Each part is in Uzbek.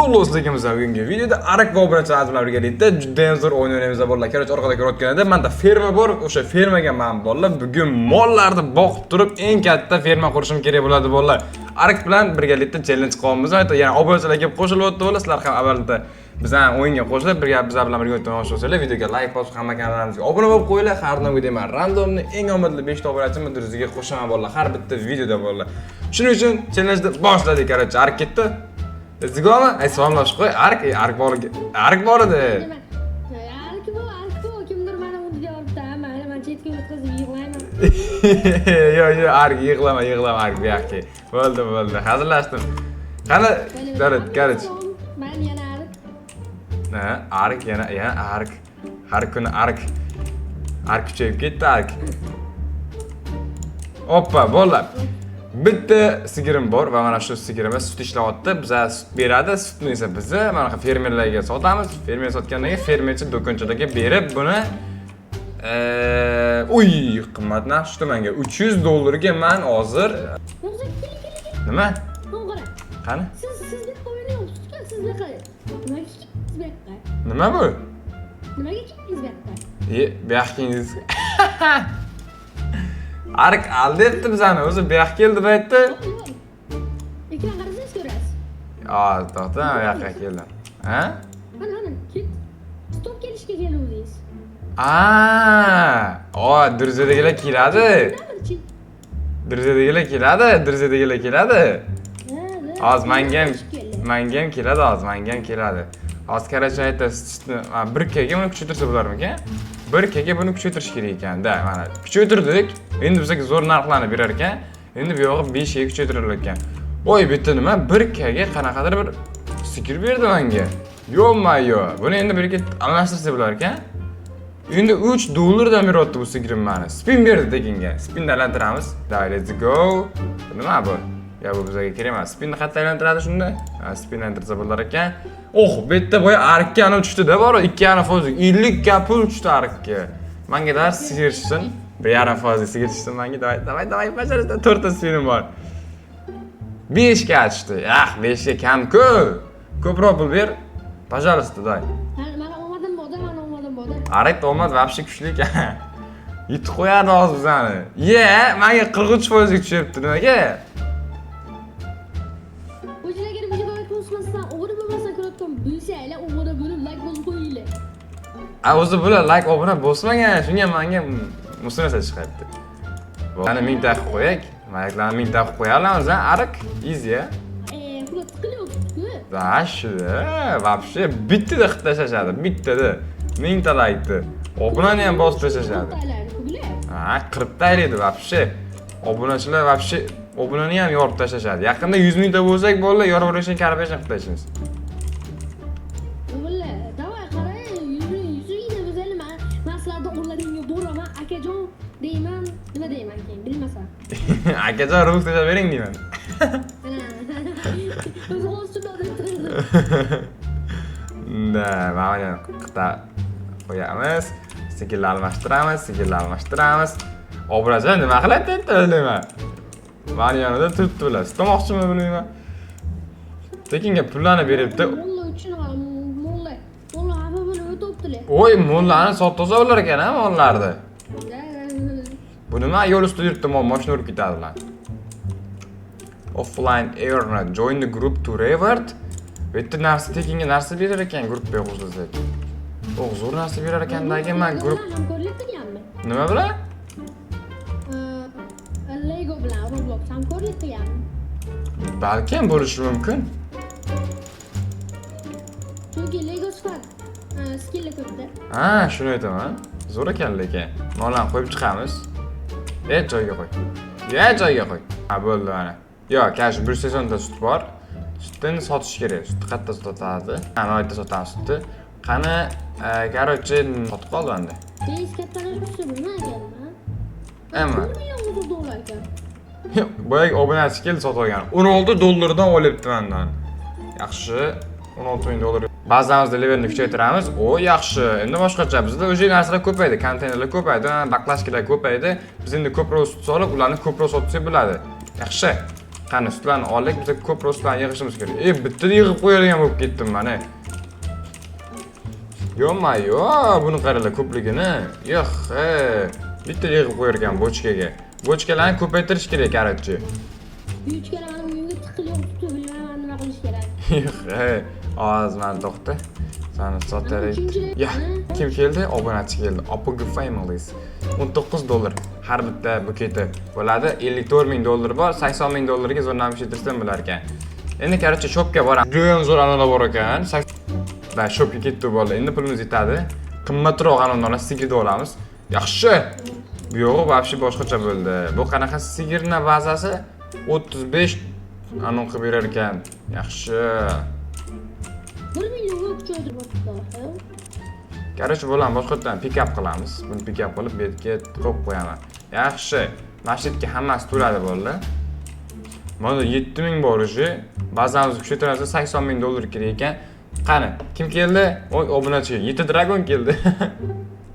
Roblox'ligimiz. Bugungi videoda Arak va obunachilar bilan birgalikda juda ham zo'r o'yin o'ynaymiz, bolalar. Короче, orqada ko'rayotganida menda ferma bor. O'sha fermaga men, bolalar, bugun mollarni boqib turib eng katta ferma qurishim kerak bo'ladi, bolalar. Arak bilan birgalikda challenge qilyapmiz. Yana obunachilar kelib qo'shilyapti, bolalar. Sizlar ham avvalda bizani o'yinga qo'shilib, birga bizlar bilan birga tomosha qilsanglar, videoga like bosib, hamma kanallarimizga obuna bo'lib qo'yinglar. Har doimgidek man randomni eng omadli 5 ta obunachimni друзья ga qo'shaman, bolalar, har bitta videoda, bolalar. Shuning uchun challenjni boshladik, короче, Arak ketdi. Let's go mi? Ay, salomlashib qo'y. Ark, Ark bor, Ark bor edi. Nima? Ark bu, ark bu. Kimdir mani o'rniga olibdi. Mayli, man chetga o'tkazib yig'layman. Yo'q, yo'q, Ark, yig'lama, yig'lama, Ark, bu yoqqa. Bo'ldi, bo'ldi. Hazillashdim. Qani, Darit, короче. Man yana ark. Ha, Ark yana, yana Ark. Har kuni Ark. Ark kuchayib ketdi, Ark. Oppa, bolalar. Bitta sigirim bor va mana shu sigirimiz sut ishlayapti. Biza sut beradi, sutni esa biza mana fermerlarga sotamiz. Fermer sotgandan keyin fermerchi do'konchilarga berib buni uy, qimmat narx tushdi menga. 300 dollarga man hozir Yo'qsa, keling, keling, keling. Nima? Mana qara. Qani? Siz bu yoqqa o'ynayapsiz-ku, siz bu yoqqa. Nimaga keldingiz bu yoqqa? Nima bu? Nimaga keldingiz bu yoqqa? E, bu yoqqa. Ark aldayapti bizani. O'zi bu yoqqa keldi, bu aytdi. Yo'q, yo'q. Ekran qarasangiz ko'rasiz. A, to'xta, bu yoqqa keldim. Ha? Mana, mana, ket. Stop kelishga keluvdingiz. Aa, o, друзья dagilar keladi. Nima? Друзья dagilar keladi, друзья dagilar keladi. Ha, da. Hozir manga ham Keldi. Manga ham keladi, hozir manga ham keladi. Hozir, короче, aytasiz, sutni bir kaga buni kuchaytirsa bo'larmikan? Bir kaga buni kuchaytirish kerak ekan. Da, mana kuchaytirdik. Endi bizga zo'r narxlarni berar ekan. Endi bu yog'i 5 ga kuchaytirilar ekan. Voy, bu yerda nima? Bir kaga qanaqadir bir sigir berdi menga. Ё-моё, buni endi bir ikki almashtirsa bo'lar ekan. Endi 3 dollardan beryapti bu sigirim mani. Spin berdi tekinga. Spinni aylantiramiz. Давай, let's go. Nima bu? Ya, bu bizga kerak emas. Spinni qayerda aylantiradi shunda? Ha, spin aylantirsa bo'lar ekan. Oh, bu yerda boya arkka anavi tushdida, bor, 2,5%. 50 ga pul tushdi arkka. Menga dars sigir tushsin. 1,5% sigir tushsin menga. Давай, давай, давай, пожалуйста, 4 ta spinim bor. 5 ga tushdi. Ah, 5 ga kam-ku. Ko'proq pul ber. Пожалуйста, дай. Mana omadim borda, mana omadim borda. Arak omad вообще kuchli ekan. Yutib qo'yardi hozir bizani. Ye, menga 43 foizga tushyapti, nimaga? O'sha agar videoga like bosmasdan, obuna bo'lmasdan ko'rayotgan bo'lsanglar, obuna bo'lib, like bosib qo'yinglar. A, o'zi bular like, obuna bosmagan, shunga menga musulmon chiqyapti. Mana 1000 ta qilib qo'yak. Layklarni 1000 ta qilib qo'ya olamiz, a? Arak, easy, a? Pul tiqilyapti-ku. Да, shu, вообще bittada qilib tashlashadi, bittada. 1000 ta laykni. Obunani ham bosib tashlashadi. Bular. Ha, qirib taylaydi вообще. Obunachilar вообще obunani ham yorib tashlashadi. Yaqinda 100 mingta bo'lsak, bolalar, yorib yuborishni, korporation qilib tashlaymiz. O'g'illar, давай qarang, 100 ming, 100 mingta bo'lsanglar, man sizlarni o'rlaringga boraman, akajon deyman, nima deyman keyin, bilmasam. Akajon, rus tashlab bering deyman. Mana. O'zi hozir shundoq deb turdi. Да, mana buni qita qo'yamiz. Sekinla almashtiramiz, sekinla almashtiramiz. Obunachilar nima qiladi endi, bilmayman. Mani yonida turibdi ular. Sitomoqchimi, bilmayman. Tekinga pullarni beribdi. Molla uchun molla. Molla xafa bo'lib o'tibdilar. Voy, mollarni sotib olsa bo'lar ekan, ha, mollarni. Bu nima? Yo'l ustida yuribdi, mashina urib ketadi ular. Offline earner, join the group to reward. Bu yerda narsa, tekinga narsa berar ekan gruppaga qo'shilsak. Oh, zo'r narsa berar ekandagi man grupp Bilan hamkorlik qilganmi? Nima bilan? Lego bilan Roblox hamkorlik qilganmi? Balkim bo'lishi mumkin. Chunki Lego sifat skinlar ko'pda. Ha, shuni aytaman. Zo'r ekan lekin. Mollarni qo'yib chiqamiz. E, joyiga qo'y. Ya, joyiga qo'y. Ha, bo'ldi mana. Yo'q, kash 180 ta sut bor. Sutni endi sotish kerak. Sutni qayerda sotadi? Ha, mana yerda sotamiz sutni. Qani, короче, sotib qoldi menda. Tez kattalashibdi, bu nima ekan, ha? Emma. 1 million dollar ekan. Boyagi obunachi keldi, sotib olgan. 16 dollardan olyapti mendan. Yaxshi, 16 ming dollar. Bazamizda levelni kuchaytiramiz. O, yaxshi. Endi boshqacha. Bizda уже narsalar ko'paydi, konteynerlar ko'paydi, баклажка lar ko'paydi. Biz endi ko'proq sut solib, ularni ko'proq sotsak bo'ladi. Yaxshi. Qani, sutlarni oldik, biz ko'proq sutlarni yig'ishimiz kerak. E, bittada yig'ib qo'yadigan bo'lib ketdim mana. Yo-mayo, buni qaranglar ko'pligini. Yo'q, bitta yig'ib qo'yar ekan bochkaga. Bochkalarni ko'paytirish kerak, короче. Uchgala mani uyimga tiqilib yotibdi, bilmayman nima qilish kerak. Yo'q, hozir mana, to'xta. Sani sotaylik. Uchinchi. Ya, kim keldi? Obunachi keldi. OPG Families. 19 dollar har bitta buketi bo'ladi. 54 ming dollar bor. 80 ming dollarga zo'rlanib ishlattirsam bo'lar ekan. Endi, короче, shopga boraman. Juda ham zo'r analar bor ekan. Da, shopga ketdi bola. Endi pulimiz yetadi. Qimmatroq anonlar sigirni olamiz. Yaxshi. Bu yo'g'i вообще boshqacha bo'ldi. Bu qanaqa sigirni bazasi? 35 anon qilib berar ekan. Yaxshi. 1 millionga kuchaytirib o'tdi. Короче, bo'ladi, boshqatdan pick up qilamiz. Buni pick up qilib, bu yerga qo'yib qo'yaman. Yaxshi. Mana shu yerga hammasi to'ladi, bo'ldi. Mana 7000 bor уже. Bazamizni kuchaytiramiz, 80 ming dollar kerak ekan. Qani, kim keldi? Oy, obunachi, 7 dragon keldi.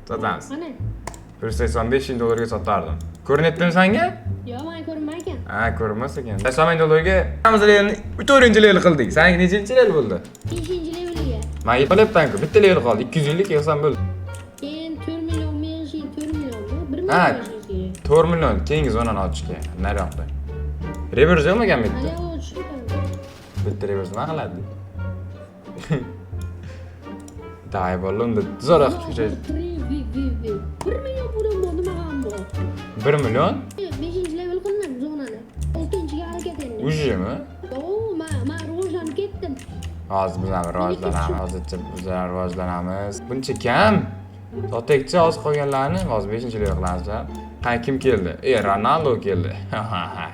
Sotamiz. Qani? 185 ming dollarga sotardim. Ko'rinyaptimi senga? Yo'q, men ko'rinmay ekan. Ha, ko'rinmas ekan. 80 ming dollarga biz levelni 4-level qildik. Senga nechinchi level bo'ldi? 5-leveliga. Men yetib, bitta level qoldi. 250 yig'sam bo'ldi. Keyin 4 million yig'ishing, 4 millionmi? 1 Ha. million yig'ishingiz kerak. 4 million keyingi zonani ochish kerak. Nariyoqda. Reverse yo'qmikan bitta? Hali u tushib. Bitta reverse nima qiladi? Давай, bo'ldi, unda zo'roq kuchaytir. 1 million pulim bor, nima ham bor? 1 million? 5-level qildim zonani. 6-ga harakat endi. Уже mi? O, men rivojlanib ketdim. Hozir biz ham rivojlanamiz. Hozircha biz ham rivojlanamiz. Buncha kam. Sotaylikchi hozir qolganlarni, hozir 5-level qilamiz. Qani, kim keldi? E, Ronaldo keldi.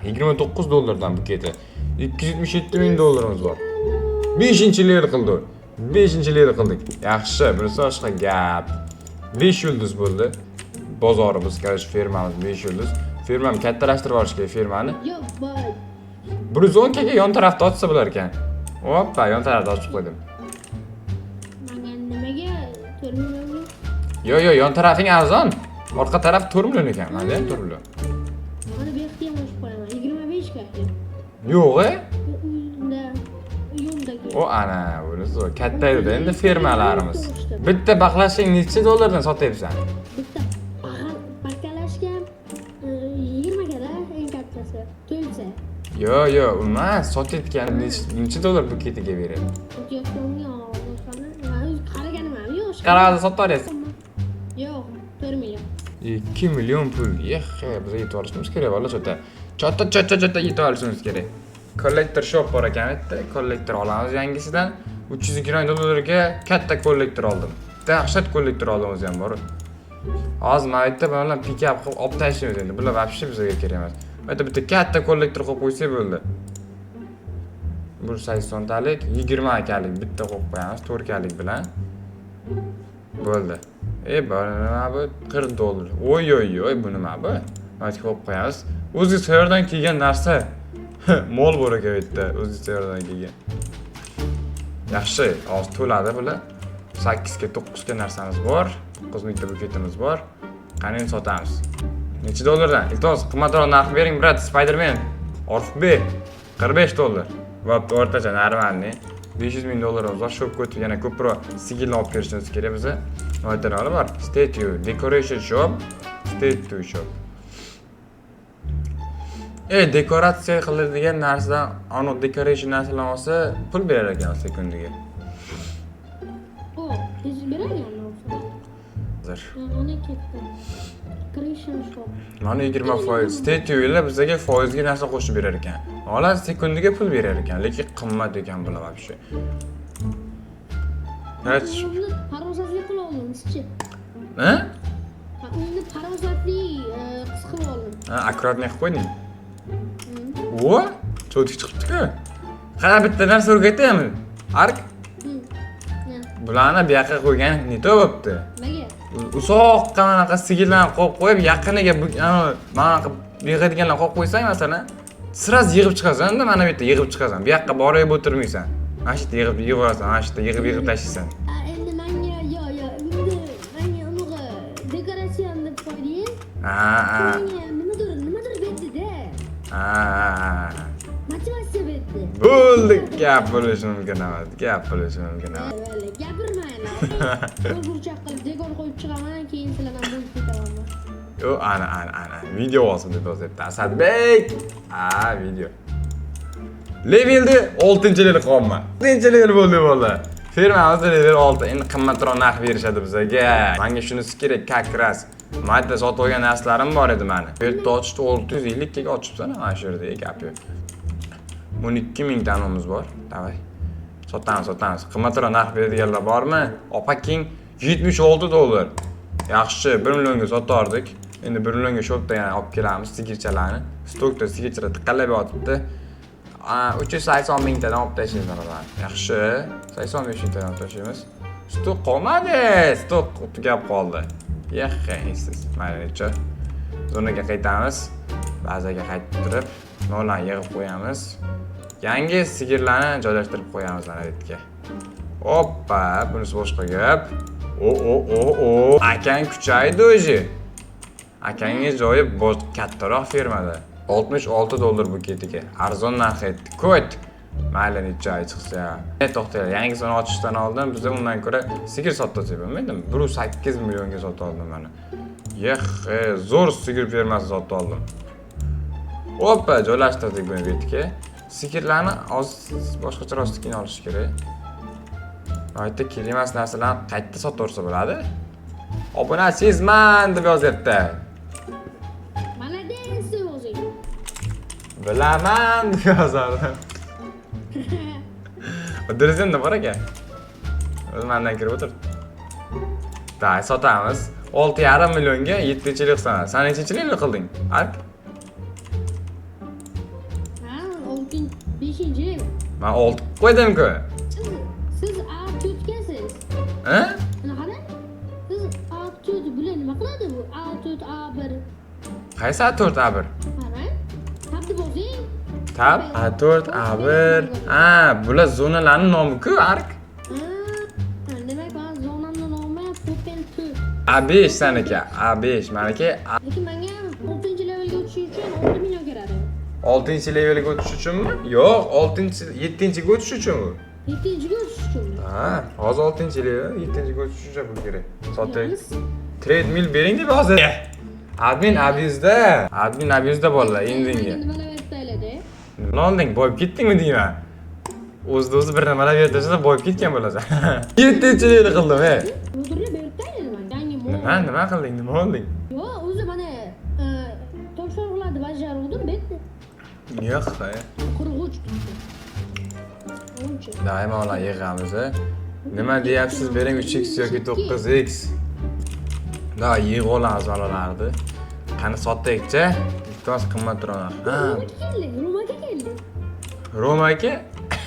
29 dollardan bu keti. 277 ming dollarimiz bor. 5-level qildi. 5-level qildik. Yaxshi, bunisi boshqa gap. 5 yulduz bo'ldi. Bozorimiz, короче, fermamiz 5 yulduz. Fermani kattalashtirib olish kerak, fermani. Yo'q, boy. 110 ga yon tarafda ochsa bo'lar ekan. Hoppa, yon tarafda ochib qo'ydim. Menga nimaga 4 million? Yo, yo, yon tarafing arzon. Orqa taraf 4 million ekan. Mana ham 4 million. Mana bu yoqda ham ochib qo'yaman. 25 ga. Yo'q, e? Unda uyimdagi. O, ana, buni zo'r. Katta edi endi fermalarimiz. Bitta baqlashing necha dollardan sotyapsan? Bitta bakalashga 20 ga, eng kattasi. To'lsa. Yo, yo, emas, sotayotgan necha dollar buketiga beradi? Sotayotganga boshqani man o'zi qaraganim ham yo'q. Qanaqa sotib yuborasiz? Yo'q, 4 million. 2 million pul. Yeh, biz yetib olishimiz kerak, bola, cho'ta. Cho'ta, cho'ta, cho'ta yetib olishimiz kerak. Kollektor shop bor ekan bitta. Kollektor olamiz yangisidan. 320 dollarga katta kollektor oldim. Dahshat kollektor oldim, o'zi ham bor. Hozir mana bu yerda bilan pick up qilib olib tashlaymiz endi. Bular вообще bizga kerak emas. Bu yerda bitta katta kollektor qo'yib qo'ysak bo'ldi. 180 talik, 20 kalik bitta qo'yib qo'yamiz, 4 kalik bilan. Bo'ldi. E, bu nima bu? 40 dollar. Oy, oy, oy, bu nima bu? Mana qo'yib qo'yamiz. O'zi sayyordan kelgan narsa. Mol bor ekan bu yerda, o'zi sayyordan kelgan. Yaxshi, hozir to'ladi bular. 8 ga 9 ga narsamiz bor. 9 mingta buketimiz bor. Qani, endi sotamiz. Necha dollardan? Iltimos, qimmatroq narx bering, брат, Spiderman. Orifbek 45 dollar. Bo'pti, o'rtacha, нормальный. 500 ming dollarimiz bor. Shopga o'tib yana ko'proq sigilni olib kelishimiz kerak biza. Nima bor? Statue, decoration shop, statue shop. E, dekoratsiya qiladigan narsadan, anu decoration narsalarni olsa, pul berar ekan sekundiga. O, tez beradigan olsa. Hozir. Ana ketdi. Decoration shop. Mana 20%. Statue bizga foizga narsa qo'shib berar ekan. Oladi, sekundiga pul berar ekan, lekin qimmat ekan bular вообще. Hech. Uni farosatli qila oldim, sizchi? Ha? Ha, uni farosatli qiz qilib oldim. Ha, аккуратный qilib qo'yding. O, cho'tik chiqibdi-ku. Qara, bitta narsa o'rgataymi? Ark, Ne? bularni bu yoqqa qo'ygan не то bo'pti. Nimaga? Uzoqqa anaqa sigirlarni qo'yib qo'yib, yaqiniga mana bunaqa yig'adiganlarni qo'yib qo'ysang, masalan, сразу yig'ib chiqasan-da, mana bu yerda yig'ib chiqasan. Bu yoqqa borib o'tirmaysan. Mana shu yerda yig'ib yig'aversan, mana shu yerda yig'ib yig'ib tashlaysan. A, endi menga yo yo endi menga unaqa dekoratsiya deb qo'yding. Ha, ha. Menga nimadir nimadir berdida. Ha, ha, ha. Motivatsiya berdi. Bo'ldi, gap bo'lishi mumkin emas, gap bo'lishi mumkin emas. Valla gapirmanglar. Bir burchak qilib dekor qo'yib chiqaman, keyin sizlardan bo'lib ketaman. O, ana, ana, ana, video olsin deb yozyapti Asadbek. A, video. Levelni 6-level qilyapman. 6-level bo'ldi, bo'ldi. Fermamiz level 6. Endi qimmatroq narx berishadi bizaga. Menga shunisi kerak, как раз. Mayda sotib olgan narsalarim bor edi mani. Bu yerda ochishdi, 650 ga ochibsan mana shu yerda, gap yo'q. 12 ming tanamiz bor. Давай. Sotamiz, sotamiz. Qimmatroq narx beradiganlar bormi? Opaking 76 dollar. Yaxshi, 1 millionga sotardik. Endi 1 millionga shopda yana olib kelamiz sigirchalarni. Stokda sigirchalar tiqillab yotibdi. 380 mingtadan olib tashlaymiz ularni. Yaxshi, 85 mingtadan olib tashlaymiz. Stok qolmadi, stok tugab qoldi. Yaxshi, mayli, necha. Zonaga qaytamiz. Bazaga qaytib turib, nollarni yig'ib qo'yamiz. Yangi sigirlarni joylashtirib qo'yamiz mana bu yerga. Oppa, bunisi boshqa gap. O, o, o, o. Akang kuchaydi o'zi. Akangi joyi kattaroq fermada. 66 dollar bu ketiga. Arzon narx aytdi. Ko't. Mayli, necha oy chiqsa. To'xtanglar, yangisini ochishdan oldin biz undan ko'ra sigir sotib olsak bo'lmaydimi? 1.8 millionga sotib oldim mana. Yex, zo'r sigir fermasi sotib oldim. Oppa, joylashtirdik buni bu yerga. Sigirlarni hozir boshqacha rostikini olish kerak. Aytda kerak emas narsalarni qayerda sotaversa bo'ladi? Obunachizman deb yozyapti. Молодец o'zing. Bilaman deb yozardi. Derazadan bor ekan. O'zi mandan kirib o'tir. Так, sotamiz. 6,5 millionga 7-yil qilsan. Sen nechinchi yil qilding? Ark? Ha, oltinchi, beshinchi yil. Men 6 qo'ydim-ku. Siz A4gasiz. Ha? Mana qarang. Siz A4, bular nima qiladi bu? A4, A1. Qaysi A4 A1? Qarang. Tabni bosing. Tab A4 A1. Ha, bular zonalarning nomi-ku, Ark. Ha, demak, man zonamni nomi Popel 4. A5 saniki. A5 maniki. Lekin menga 6 levelga o'tish uchun 6 million kerak. 6 levelga o'tish uchunmi? Yo'q, 6 7-ga o'tish uchun u. 7-ga o'tish uchun. Ha, hozir 6 level, 7-ga o'tish uchun pul kerak. Sotay. Yalnız Treadmill bering deb hozir. Admin abuzda. Admin abuzda bolalar, endinga. Nimalar berib? Nima olding? Boyib ketdingmi deyman. O'zida o'zi bir nimalar berib tashlasa, boyib ketgan bo'lasan. 7-level qildim, ey. Motorni berib manga. Yangi mod. Nima, nima qilding? Nima olding? Yo'q, o'zi mana topshiriqlarni bajaruvdim, bitdi. Yo'q, ey. 43 bitta. 13. Doimo ular yig'amiz. Nima deyapsiz? Bering 3x yoki 9x. Da yig'ib olamiz bolalarni. Qani, sotaylikcha. Iltimos, qimmatroq. Ha, Romaga keldi, Romaga keldi. Roma aka?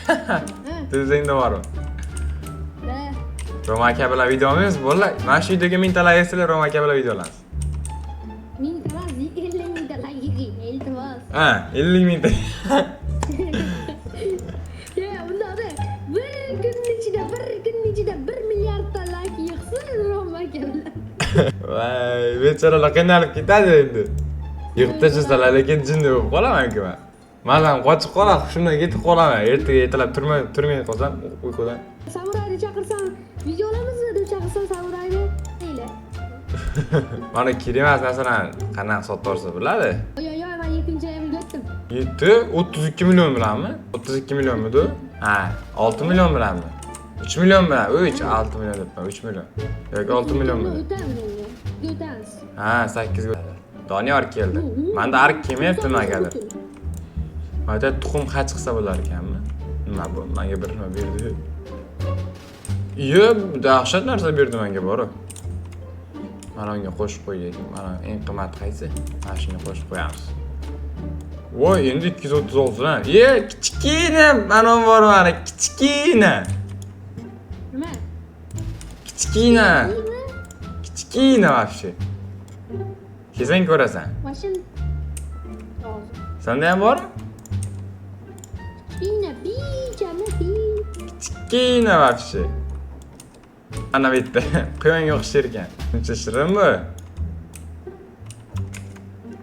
Ha, Tilzangda bormi? da. Roma aka bilan video olmaymiz, bo'ldi. Mana shu videoga 1000 ta layk yetsanglar, Roma aka bilan video olamiz. 1000 ta emas, 50 000 ta layk yig'ing, iltimos. Ha, 50 mingta. Ya, unda da bir kunning ichida 1 milliardta layk yig'sin Roma aka bilan. Voy, bechoralar qiynalib ketadi endi. Yig'ib tashlasalar, lekin jinni bo'lib qolaman-ku man. Man ham qochib qolaman, hushimdan ketib qolaman. Ertaga ertalab turmay qolsam uyqudan. Samurayni chaqirsam, video olamizmi deb chaqirsam samurayni, mayli. Mana kerak emas narsalarni qanaqa sotib yuborsa bo'ladi? Oy, oy, oy, man yettinchi levelga o'tdim. 7, 32 million bilanmi? 32 millionmidi? Ha, 6 million bilanmi? 3 million bilan, 3, 6 million debman, 3 million. Yoki 6 millionmidi? O'tamiz unga. O'tamiz. Ha, 8 ga. Doniyor keldi. Manda ark kelmayapti nimagadir. Mayda tuxum haj qilsa bo'lar ekanmi? Nima bu? Menga bir nima berdi. Iyo, dahshat narsa berdi menga boru. Mana unga qo'shib qo'ydik. Mana eng qimmat qaysi? Mana shunga qo'shib qo'yamiz. Voy, endi 236 dan. Ye, kichkina mana bor mana, kichkina. Nima? Kichkina. Nima? Kichkina вообще. Kelsang ko'rasan. Mashin hozir. Senda ham bormi? Kichkina pichami pi. Kichkina вообще. Ana bitta. Quyonga o'xshar ekan. Uncha shirin bu.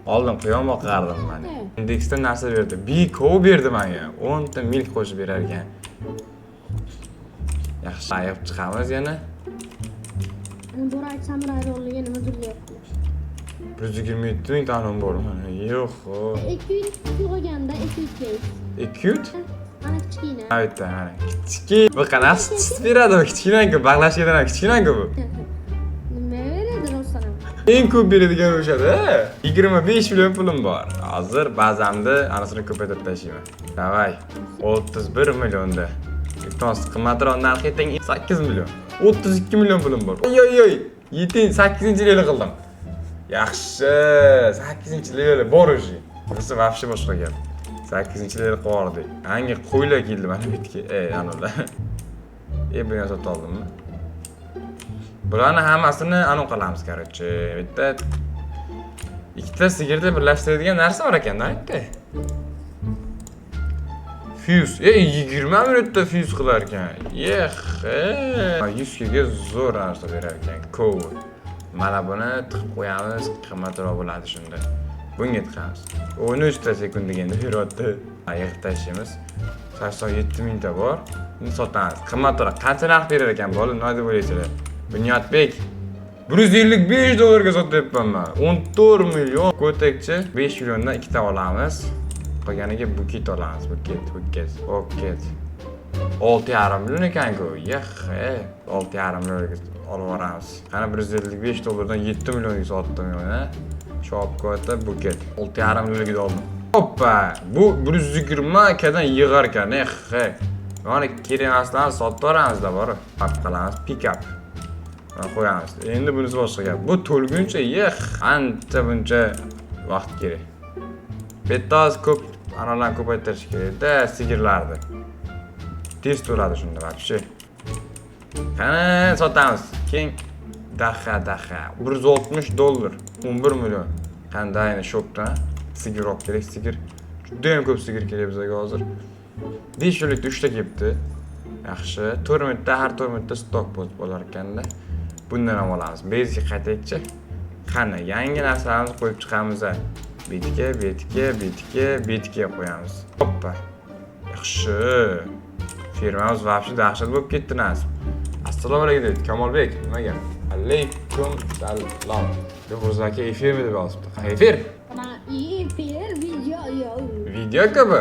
Oldin quyon boqardim man. Indeksda narsa berdi. Biko berdi menga. 10 ta milk qo'shib berar ekan. Yaxshi, yig'ib chiqamiz yana. Borak samuray rolliga nimadir deyapti. 127 ming tanom bor mana. Yo'q. Equip yo'qolganda equip base. Acute? Mana kichkina. Ha, bitta, mana. Kichik. Bu qanaqa sut beradi bu kichkina-ku, bag'lashgadan ham kichkina-ku bu. Nima beradi rostdan ham? Eng ko'p beradigan o'shada. 25 million pulim bor. Hozir bazamni anasini ko'paytirib tashlayman. Давай. 31 millionda. Iltimos, qimmatroq narx ayting. 8 million. 32 million pulim bor. Oy oy oy. 7 8-level qildim. Yaxshi. 8-level bor уже. Bunisi вообще boshqa gap. 8-level qilib yubordik. Yangi qo'ylar keldi mana bu yerga. Ey, anavilar. E, buni ham sota oldimmi? Bularni hammasini anavi qilamiz, короче. Bitta ikkita sigirni birlashtiradigan narsa bor ekanda, bitta. Fuse. E, 20 minutda fuse qilar ekan. Yex, 100 ga zo'r narsa berar ekan. Cow. Mana buni tiqib qo'yamiz, qimmatroq bo'ladi shunda. Bunga tiqamiz. 13 ta sekund deganda beryapti. Yig'ib tashlaymiz. 87 mingta bor. Buni sotamiz. Qimmatroq. Qancha narx berar ekan bola? Nima deb o'ylaysizlar? Bunyodbek 155 dollarga sotyapman man. 14 million. Ko'takchi 5 milliondan ikkita olamiz. Qolganiga buket olamiz. Buket, buket, buket. 6,5 million ekan-ku. Yex, 6,5 millionga olib yuboramiz. Qani 155 dollardan 7 millionga sotdim yana. Shopkota buket. 6,5 millionga oldim. Hoppa! Bu 120 kadan yig'ar ekan. Eh, mana kerak emaslarni sotib yuboramizda borib. Up qilamiz, pick up. Mana qo'yamiz. Endi bunisi boshqa gap. Bu to'lguncha yex, ancha buncha vaqt kerak. Bu yerda hozir ko'p analarni ko'paytirish kerak-da, sigirlarni. Tez to'ladi shunda вообще. Qani sotamiz. Keyin daha daha 160 dollar, 11 million. Qanday endi shopdan sigir olib kerak, sigir. Juda ham ko'p sigir kerak bizga hozir. 5 yillikda 3 ta kelibdi. Yaxshi. 4 minutda, har 4 minutda stok bo'lib bo'lar ekanda. Bundan ham olamiz. Bezga qaytaylikchi. Qani, yangi narsalarimizni qo'yib chiqamiz. Betga, betga, betga, betga qo'yamiz. Hoppa. Yaxshi. Firmamiz вообще dahshat bo'lib ketdi nasib. Assalomu alaykum deydi Kamolbek. Nima gap? Alaykum salom. Behruz aka efirmi deb yozibdi. Qay efir? Mana efir video yo'q. Video bu.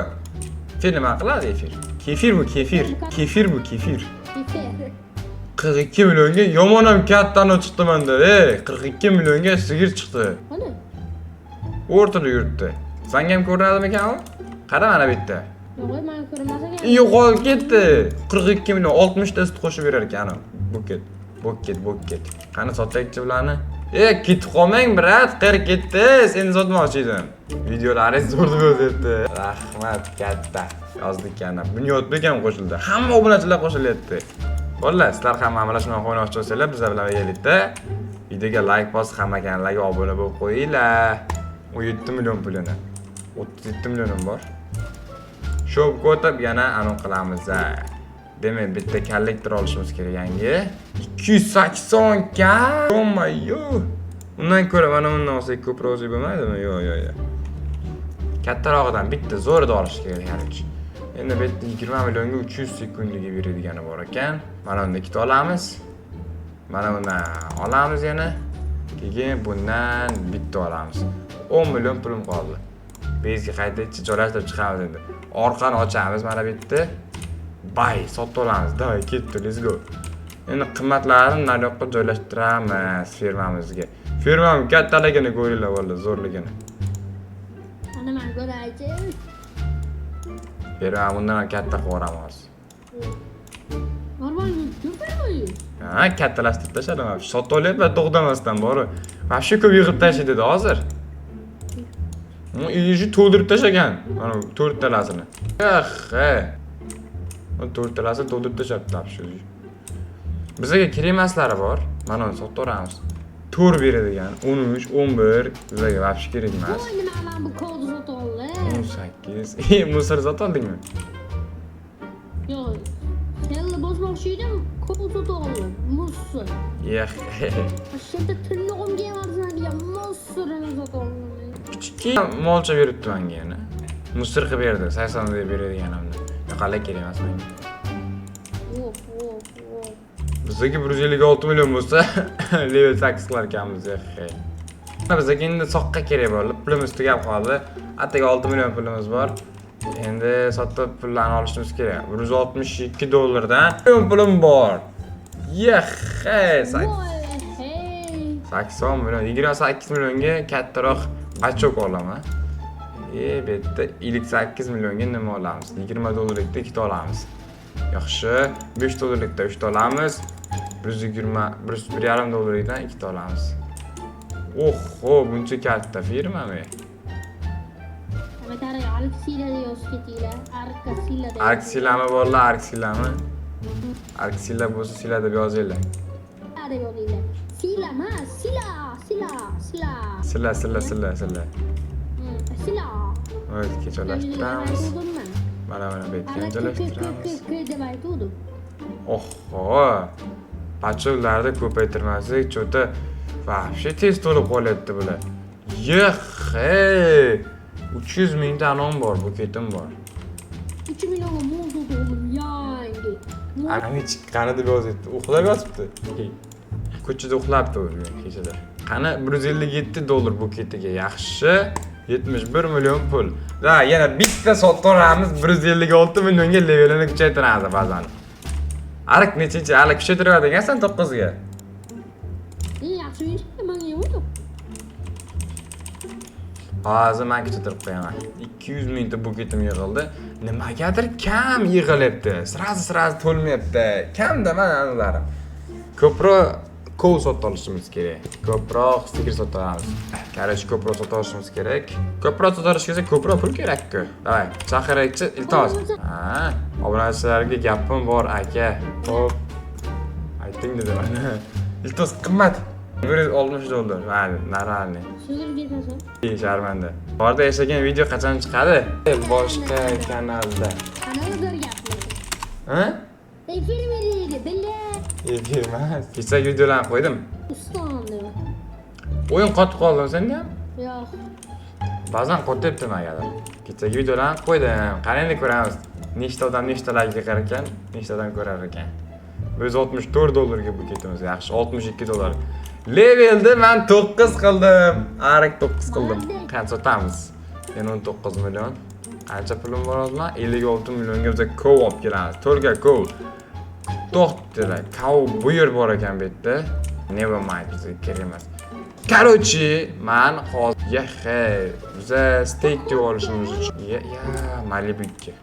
Efir nima qiladi efir? Kefir bu, kefir. Kefir bu, kefir. Efir. 42 millionga yomon ham kattani chiqdi menda. Ey, 42 millionga sigir chiqdi. Qani? O'rtada yuribdi. Sanga ham ko'rinadimikan u? Qara mana bu yerda. Yo'q, man ko'rinmas ekan. Yo'qolib ketdi. 42 million 60 ta sut qo'shib berar ekan ana. Buket. Buket, buket. Qani sotaylikchi bularni? E, ketib qolmang, брат, qayerga ketdi? Seni sotmoqchi edim. Videolaringiz zo'r deb o'tyapti. Rahmat katta. Yozdik ana. Bunyodbek ham qo'shildi. Hamma obunachilar qo'shilyapti. Bolalar, sizlar ham mana shunaqa o'ynamoqchi bo'lsanglar, bizlar bilan birgalikda videoga like bosib, hamma kanallarga obuna bo'lib qo'yinglar. 17 million pulini. 37 millionim bor. Shop ko'tab yana anavi qilamiz. Demak, bitta kollektor olishimiz kerak yangi. 280 k. Ё-моё. Undan ko'ra mana bundan olsak ko'proq olsak bo'lmaydimi? Yo'q, yo'q, yo'q. Kattarog'idan bitta zo'rida olish kerak, короче. Endi bu yerda 20 millionga 300 sekundga beradigani bor ekan. Mana unda ikkita olamiz. Mana bundan olamiz yana. Keyin bundan bitta olamiz. 10 million pulim qoldi. Bezga qayta joylashtirib chiqamiz endi. Orqani ochamiz mana bu yerda. Bay, sotib olamiz. Давай, ketdi, let's go. Endi qimmatlarini naryoqqa joylashtiramiz fermamizga. Fermam kattaligini ko'ringlar bo'ldi, zo'rligini. Ana man ko'raychi. Fermam undan ham katta qilib yuboramiz hozir. Normal ko'paymi? Ha, kattalashtirib tashladim. Sotib olyapman to'xtamasdan borib. Вообще ko'p yig'ib tashlaydi hozir. Shu to'ldirib tashlagan. Mana bu to'rttalasini. Eh, he. To'rttalasini to'ldirib tashlabdi shu. Bizga kerak emaslari bor. Mana uni sotib yuboramiz. 4 beradigan 13, 11 bizga вообще kerak emas. Voy, nima man bu kodni sotib oldim. 18. E, musor sotib oldingmi? Yo'q. Kella bosmoqchi edim, kod sotib oldim. Musor. Eh. Shu yerda tirnog'imga ham arzanadigan musorini sotib oldim. Kichikki molcha beribdi menga yana. Мусор qilib berdi, 80 deb beradiganimni. Yo'q, kerak emas menga. Vof, vof, vof. Bizga 156 million bo'lsa, level 8 qilar ekanmiz. Hey. Bizga endi soqqa kerak bo'ldi. Pulimiz tugab qoldi. Atigi 6 million pulimiz bor. Endi sotib pullarni olishimiz kerak. 162 dollardan million pulim bor. Yehe, Voy, hey. 80 million, 28 millionga kattaroq бачок olaman. E, bu yerda 58 millionga nima olamiz? 20 dollarlikda ikkita olamiz. Yaxshi, 5 dollarlikda 3 ta olamiz. 120, 1,5 dollarlikdan ikkita olamiz. Oho, buncha katta firmami? Kommentariya Arksila deb yozib ketinglar. Arkasila deb. Arksilami, bolalar, Arksilami? Arksila bo'lsa, sila deb yozinglar. Deb yozinglar. Sila emas, sila, sila, sila. Sila, sila, sila, sila. Sila. Evet, joylashtiramiz. Mana bu yerga ham Ana K K K joylashtiramiz. K deb aytuvdim. Oho! Бачок larni ko'paytirmasak, что-то вообще tez to'lib qolyapti bular. Yehe! 300 mingta anon bor, buketim bor. 3 millionga mol sotib yangi. Ani chiqqani deb yozyapti. Uxlab yotibdi. Ko'chada uxlabdi u bugun kechada. Qani, 157 dollar buketiga yaxshi. 71 million pul. Va yana bitta sotib 156 millionga levelini kuchaytiramiz ba'zan. Arik nechinchi? Hali kuchaytiradigansan 9 ga. Eng yaxshi o'yinchi menga yo'q. Hozir men kuchaytirib qo'yaman. 200 mingta buketim yig'ildi. Nimagadir kam yig'ilyapti. Сразу сразу to'lmayapti. Kamda mana analarim. Ko'proq cow sotib olishimiz kerak. Ko'proq sigir sotib olamiz. Короче, ko'proq sotib olishimiz kerak. Ko'proq sotib olishga esa ko'proq pul kerak-ku. Давай, chaqiraychi, iltimos. Ha, obunachilarga gapim bor, aka. Xo'p. Ayting dedi mana. Iltimos, qimmat. 160 dollar. Mayli, нормальный. So'zim ketasan. Sharmanda. Borda yashagan video qachon chiqadi? Boshqa kanalda. Qanaqa o'zgargapti? Ha? Efir deydi, billa. Efir emas. Kechagi videolarni qo'ydim. Uston deb. O'yin qotib qoldimi senda ham? Yo'q. Ba'zan qotyapti nimagadir. Kechagi videolarni qo'ydim. Qani, endi ko'ramiz. Nechta odam nechta layk yig'ar ekan, nechta odam ko'rar ekan. 164 dollarga buketimiz yaxshi, 62 dollar. Levelni men 9 qildim. Arik 9 qildim. Qancha sotamiz? Yana 19 million. Qancha pulim bor hozir? 56 millionga biz cow olib kelamiz. To'rga cow. To'xtadilar. Cow bu yer bor ekan bu yerda. Never mind, bizga kerak emas. Короче, man hozir yehe, biza statue olishimiz uchun ya, ya Malibu 2.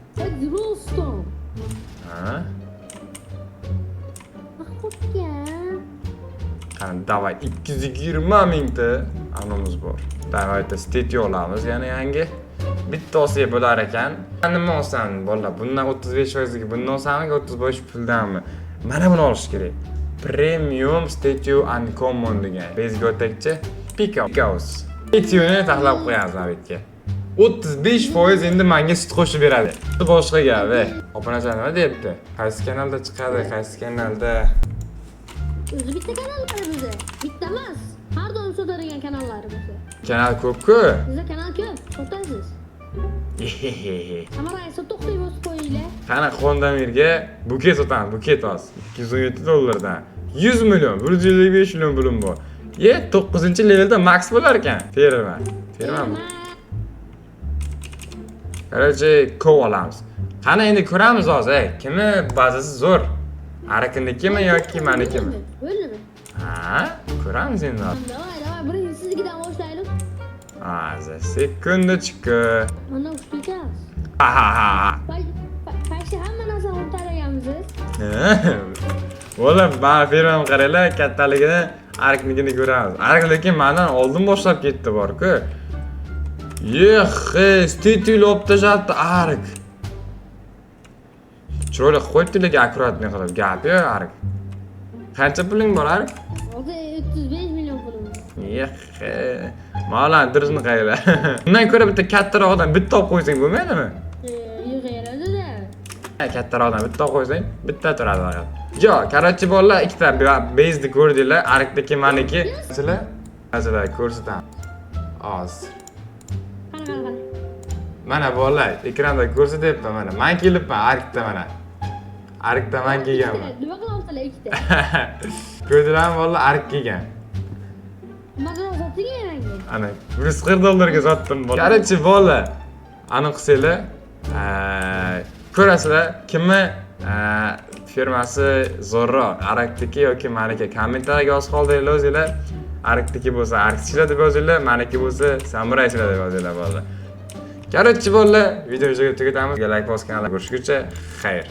Rostom. Ha? Qotgan. Qani, давай, 220 mingta animiz bor. Давайте statue olamiz yana yangi. Bitta olsak bo'lar ekan. Nima olsam, bolalar? Bundan 35 foizga bundan olsammi, 35 puldanmi? Mana buni olish kerak. Premium Statue Uncommon degan. Bezga o'takchi Pickhouse. Statueni taxlab qo'yamiz mana bu yerga. 35% endi menga sut qo'shib beradi. Boshqa gap, ey. Obunachilar nima deyapti? Qaysi kanalda chiqadi, qaysi kanalda? O'zi bitta kanal bor bizda. Bitta emas. Har doim sotadigan kanallar bizda. Kanal ko'p-ku. Bizda kanal ko'p, sotasiz. Samaraysa to'xtay bosib qo'yinglar. Qani, Hondamirga buket sotamiz, buket hozir. 217 dollardan. 100 million, 155 million pulim bor. Ye, 9-levelda max bo'lar ekan. Ferma. Ferma. Короче, cow olamiz. Qani, endi ko'ramiz hozir, ey, kimi bazasi zo'r? Arikinikimi yoki manikimi? Bo'ldimi? Ha, ko'ramiz endi. Давай, давай, birinchi siznikidan boshlaylik. Hozir, секундочку. Mana ushbu ekansiz. Ha ha ha. Почти hamma narsani unutar ekanmiz. O'g'lim, mana fermam, qaranglar, kattaligini, Arknikini ko'ramiz. Ark lekin mandan oldin boshlab ketdi bor-ku. Yexe, statue olib tashlabdi Ark. Chiroyli qilib qo'yibdi lekin, аккуратный qilib. Gap yo'q, Ark. Qancha puling bor, Ark? Hozir 35 million pulim bor. Yexe. Mavlon turishini qaranglar. Undan ko'ra bitta kattaroqdan bitta olib qo'ysang bo'lmaydimi? Yig'averadi-da. Kattaroqdan bitta olib qo'ysang, bitta turadi faqat. Yo'q, короче, bolalar, ikkita bezni ko'rdinglar, Arkniki, maniki. Sizlar, sizlar ko'rsataman. Hozir. Mana bolalar, ekranda ko'rsatyapman mana. Man kelibman Arkda mana. Arkda man kelganman. Nima qilyapsizlar ikkita? Ko'rdilarmi bolalar, Ark kelgan. Masalan, sotding menga. Ana 140 dollarga sotdim bola. Короче, bolalar, aniq qilsanglar, ko'rasizlar kimni firmasi zo'rroq, Arkniki yoki maniki. Kommentariyaga yozib qoldiringlar o'zinglar. Arkniki bo'lsa Arkchilar deb yozinglar, maniki bo'lsa Samuraychilar deb yozinglar bolalar. Короче, bolalar, videoni tugatamiz. Layk bosganlar, ko'rishguncha xayr.